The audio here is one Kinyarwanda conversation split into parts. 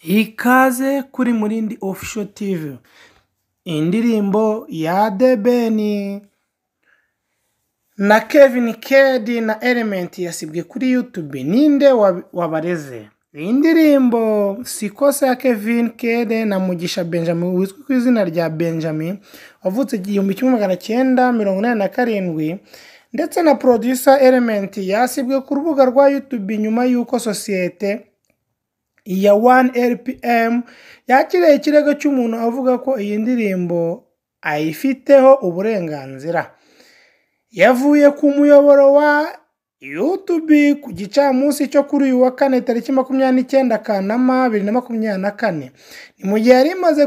Ikaze kuri Murindi Official TV. Indirimbo ya The Ben na Kevin Kade na Element yasibwe kuri YouTube. Ninde wabareze? Iyi ndirimbo Sikosa ya Kevin Kade na Mugisha Benjamin wizwi ku izina rya Benjamin, wavutse 1987, ndetse na producer Element, yasibwe ku rubuga rwa YouTube nyuma y'uko sosiyete ya One RPM yakiriye ikirego cy'umuntu avuga ko iyi ndirimbo ayifiteho uburenganzira. Yavuye ku muyoboro wa YouTube ku gicamunsi cyo kuri uyu wa kane, tariki 29 Kanama 2024. Ni mu gihe yari imaze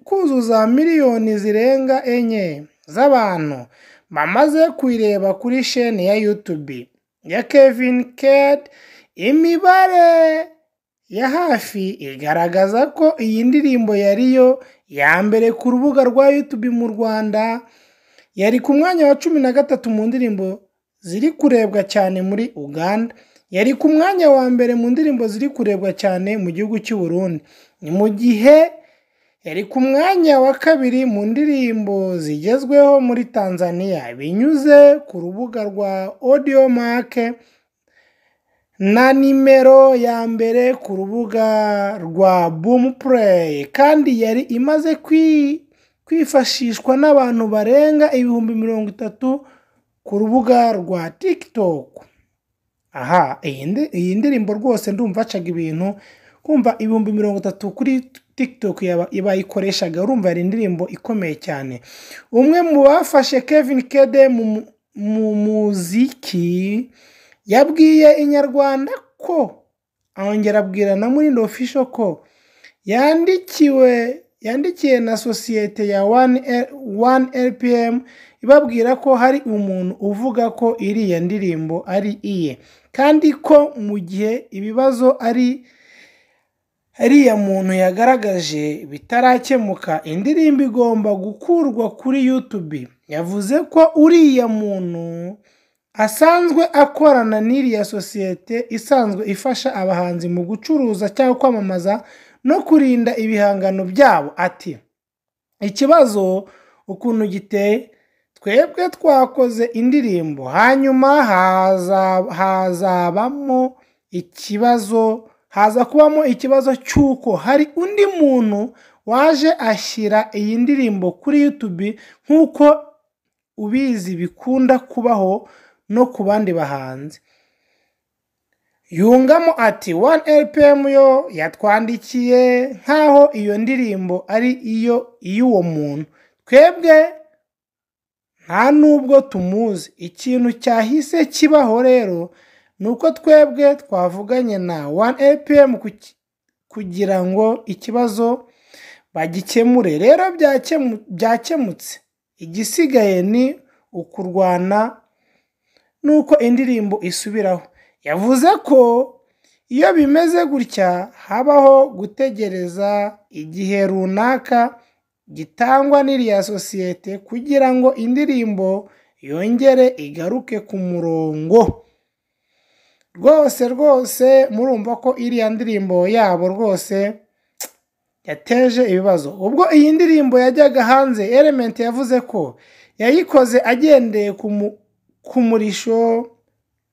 kuzuza miliyoni zirenga 4 z'abantu bamaze kuyireba kuri shene ya YouTube ya Kevin Kade. Imibare ya hafi igaragaza ko iyi ndirimbo yariyo ya mbere ku rubuga rwa YouTube mu Rwanda, yari ku mwanya wa 13 mu ndirimbo ziri kurebwa cyane muri Uganda, yari ku mwanya wa mbere mu ndirimbo ziri kurebwa cyane mu gihugu cy'u Burundi. Ni mu gihe yari ku mwanya wa kabiri mu ndirimbo zigezweho muri Tanzania binyuze ku rubuga rwa Audiomack, na nimero ya mbere ku rubuga rwa Boomplay, kandi yari imaze kwifashishwa n'abantu barenga 30,000 ku rubuga rwa TikTok. Aha, iyi ndirimbo rwose ndumva acaga ibintu, kumva 30,000 kuri TikTok bayikoreshaga, urumva yari indirimbo ikomeye cyane. Umwe mu bafashe Kevin Kade mu muziki yabwiye Inyarwanda ko, arongera abwira na Murindi Official ko yandikiye na sosiyete ya One RPM ibabwira ko hari umuntu uvuga ko iriya ndirimbo ari iye, kandi ko mu gihe ibibazo ari ariya muntu yagaragaje bitarakemuka, indirimbo igomba gukurwa kuri YouTube. Yavuze ko uriya muntu asanzwe akorana n'iriya sosiyete isanzwe ifasha abahanzi mu gucuruza cyangwa kwamamaza no kurinda ibihangano byabo. Ati ikibazo ukuntu giteye, twebwe twakoze indirimbo hanyuma hazabamo ikibazo, haza kubamo ikibazo cy'uko hari undi muntu waje ashyira iyi ndirimbo kuri YouTube, nk'uko ubizi bikunda kubaho no ku bandi bahanzi. Yungamo ati One RPM yo yatwandikiye nk'aho iyo ndirimbo ari iyo iy'uwo muntu, twebwe nta nubwo tumuzi. Ikintu cyahise kibaho rero ni uko twebwe twavuganye na One RPM kugira ngo ikibazo bagikemure, rero byakemutse. Igisigaye ni ukurwana nuko indirimbo isubiraho. Yavuze ko iyo bimeze gutya habaho gutegereza igihe runaka gitangwa n'iriya sosiyete kugira ngo indirimbo yongere igaruke ku murongo. Rwose rwose murumva ko iriya ndirimbo yabo rwose yateje ibibazo. Ubwo iyi ndirimbo yajyaga hanze, Element yavuze ko yayikoze agendeye ku murisho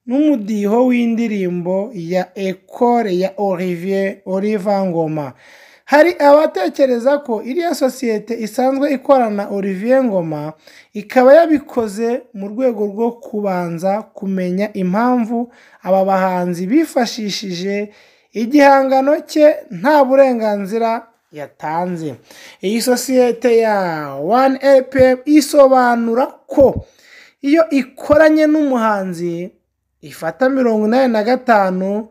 n'umudiho w'indirimbo ya Ecole ya Oliver Ngoma. Hari abatekereza ko iriya sosiyete isanzwe ikorana Olivier Ngoma ikaba yabikoze mu rwego rwo kubanza kumenya impamvu aba bahanzi bifashishije igihangano cye nta burenganzira yatanze. Iyi sosiyete ya One RPM isobanura ko iyo ikoranye n'umuhanzi ifata 85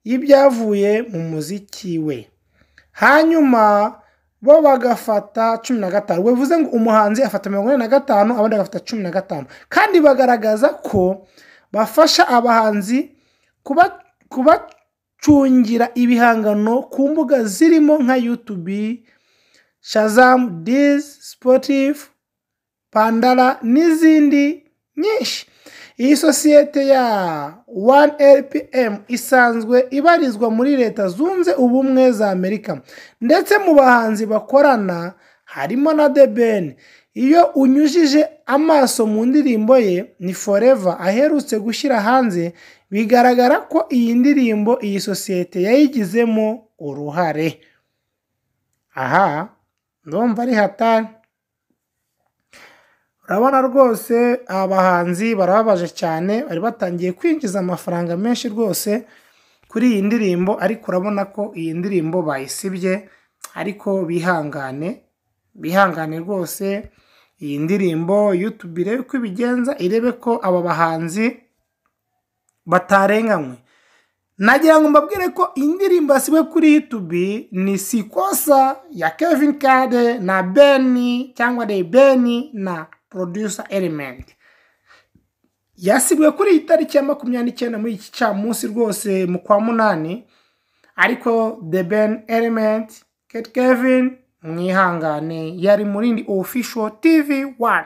y'ibyavuye mu muziki we, hanyuma bo bagafata 15. Bivuze ngo umuhanzi afata 45, abandi bagafata 15. Kandi bagaragaza ko bafasha abahanzi kubacungira ibihangano ku mbuga zirimo nka YouTube, Shazam, Deezer, Spotify, Pandora n'izindi nyinshi. Iyi sosiyete ya 1RPM isanzwe ibarizwa muri Leta Zunze Ubumwe za Amerika, ndetse mu bahanzi bakorana harimo na The Ben. Iyo unyujije amaso mu ndirimbo ye ni Forever aherutse gushyira hanze, bigaragara ko iyi ndirimbo iyi sosiyete yayigizemo uruhare. Aha ndumva ari hatari. Urabona rwose abahanzi barababaje cyane, bari batangiye kwinjiza amafaranga menshi rwose kuri iyi ndirimbo, ariko urabona ko iyi ndirimbo bayisibye. Ariko bihangane, bihangane rwose, iyi ndirimbo YouTube irebe uko ibigenza, irebe ko aba bahanzi batarenganywe. Nagira ngo mbabwire ko indirimbo yasibwe kuri YouTube ni Sikosa ya Kevin Kade na Benny cyangwa The Ben na Producer Element. Yasibwe kuri iyi tariki ya 29 muri iki camunsi rwose mu kwa 8, ariko The Ben, Element, Kate, Kevin, mwihangane. Yari Murindi Official TV 1.